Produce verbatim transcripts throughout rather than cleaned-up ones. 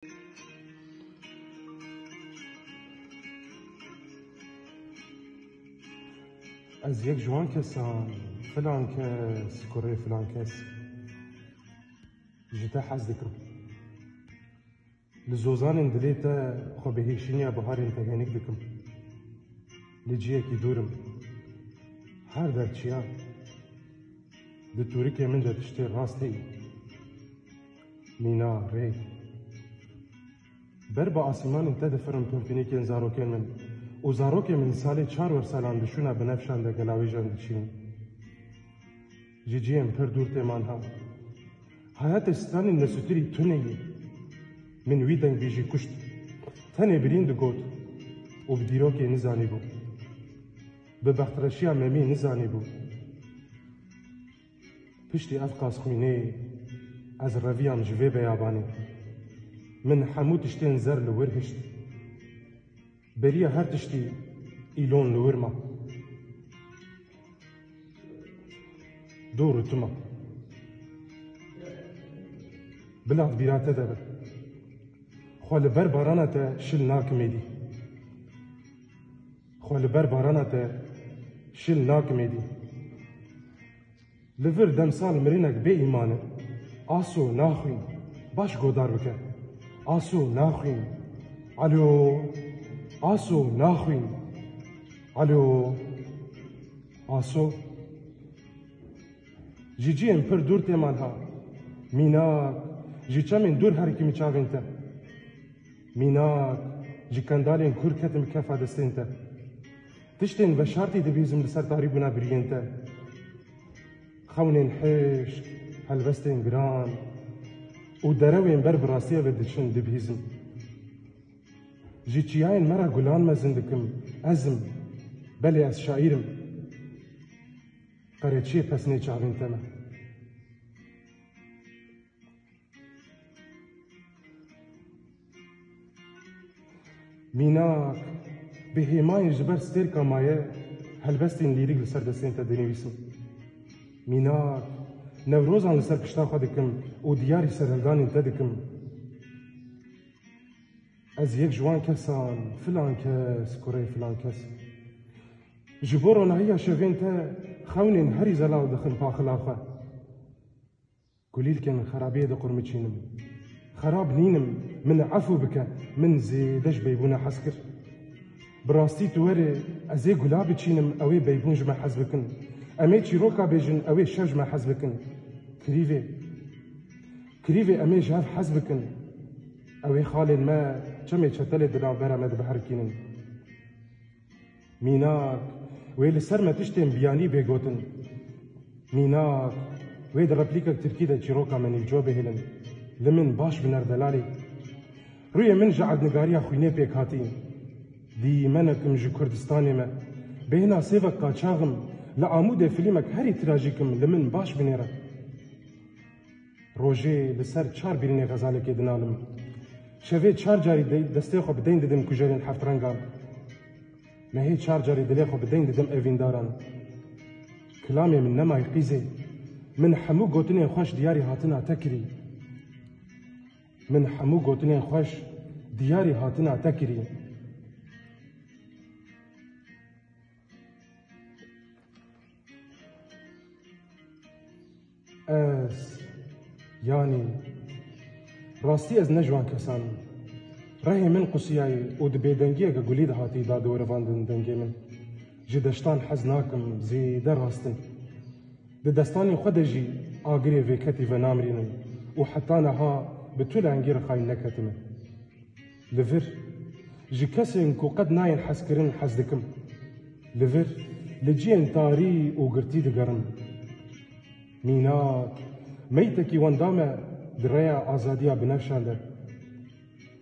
Ez yek ji wan kesan, filan kes, kurê filan kes, ji te hez dikim. Li zozanên dilê te xwe bi hêşîniya biharên te hênik dikim. Li ciyekî dûr im. Her der çiya. Di tûrikê min de tiştê rast heye. Mîna, rê. Ber bi asîmanên te difirim pimpînîkên zarokên min û zarokên min salê çar wersalan di şûna binefşan de gelawêjan diçînin. Ji ciyên pir dûr tê man ha. Hayatê stranên nesutirî tune ye. Min wî dengbêjî kuşt. Tenê birîn digot û bi dîrokê nizanîbû. Bi bextreşiya Memî nizanîbû. Piştî ev qas xwînê ez reviyam ji vê beyabanê. Min hemû tiştên zer li wir hişt. Beriya her tiştî îlon li wir ma. Dûr û tuma. Bila di bîra te de be. Xwe li ber barana te şil nakim êdî. Xwe li ber barana te şil nakim êdî. Li vir demsal mirinek bê îman e. Aso naxwîn. Baş godar bike. Aso naxwîn. Alo. Aso naxwîn. Alo. Aso. Ji ciyên pir dûr tê man ha. Mînak. Ji çemên dûr herikî min çavên te. Mînak, ji kendalên kûr ketim kefa destên te. Tiştên veşartî dibihîzim li ser tarîbûna biriyên te. Xewnên hişk, helbestên giran û derewên ber bi rastiyê ve diçin dibihîzim. Ji çiyayên me re gulan mezin dikim, ez im, belê ez şaîr im. Qereçiyê pesnê çavên te me. Mînak, bi hêmayên ji ber stêrka maye, helbestên lîrîk li ser destên te dinivîsim. Mînak, newrozan li ser pişta xwe dikim û diyarî serhildanên te dikim. Ez yek ji wan kesan, filan kes, kurê filan kes. Ji bo ronahiya şevên te, xewnên herî zelal dixin paxila xwe. Kulîlkên xerabiyê diqurmiçînim. Xerab nînim, min efû bike, min zêde ji beybûna hez kir. Bi rastî tu werê, ez ê gula biçînim, ew ê beybûn ji me hez bikin. Em ê çîroka bêjin, ew ê şev ji me hez bikin. Kirîvê. Kirîvê em ê ji hev hez bikin. Ew ê xalên me, çemê çetelê di navbera me de biherikînin. Mînak, wê li ser me tiştên biyanî bê gotin. Mînak, wê di replîkek tirkî de çîroka me nîvco bihêlin. Li min baş biner delalê. Rûyê min ji erdnigariya xwînê pêk hatî. Dîmenekim ji Kurdistanê me. Bêhna sêvek qaçax im, li Amûdê filîmek herî trajîk im, li min baş binêre. Rojê li ser çar birînê xezalekê dinalim. Şevê çar carî de-, destê xwe bi deyn didim kujerên heft rengan. Mehê çar carî dilê xwe bi deyn didim evîndaran. Kilamê min nemayî qîzê. Min hemû gotinên xweş diyarî hatina te kirî. Min hemû gotinên xweş diyarî hatina te kirî. Ez, yanî, rastî ez ne ji wan kesan im. Rehê min qusiyayî û di bêdengiyeke gulî de hatî dadiwerivandin dengê min. Ji deştan hez nakim, zêde rast in. Di destanên xwe de jî agirê vêketî venamrînin û heta niha bi tu lehengî re xayîn neketime. Li vir, ji kesên ku qet nayên hezkirin hez dikim. Li vir, li cihên tarî û girtî digerim. Mînak, meytekî wenda me di rêya azadiya binevşan de.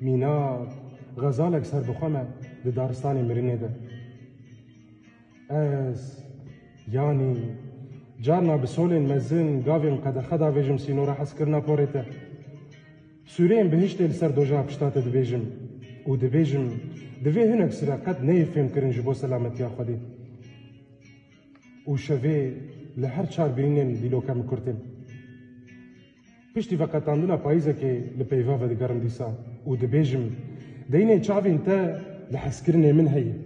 Mînak, xezalek serbixwe me di daristanê mirinê de. Ez, yanî, carna bi solên mezin gavên qedexe davêjim sînora hezkirina porê te. Sûreyên bihiştê li ser doja pişta te dibêjim û dibêjim, divê hinek sire qet neyê fêmkirin ji bo selametiya Xwedê. Û şevê li her çar birînên dîloka min kurtên. Piştî veqetandina payîzekê li peyva vedigerim dîsa û dibêjim, deynê çavên te li hezkirinê min heye.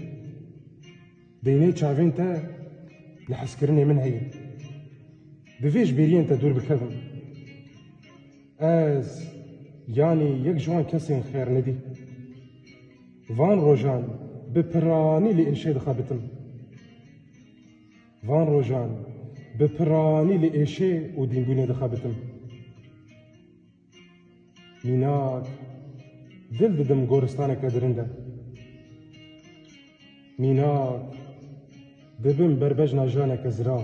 Deynê çavên te li hezkirinê min heye. Divê ji bêriyên te dûr bikevim. Ez, yanî yek ji wan kesên xêrnedî. Van rojan bi piranî li êşê dixebitim. Van rojan bi piranî li êşê û dînbûnê dixebitim. Mînak, dil didim goristaneke dirin de. Mînak, dibim berbejna jiyaneke zirav.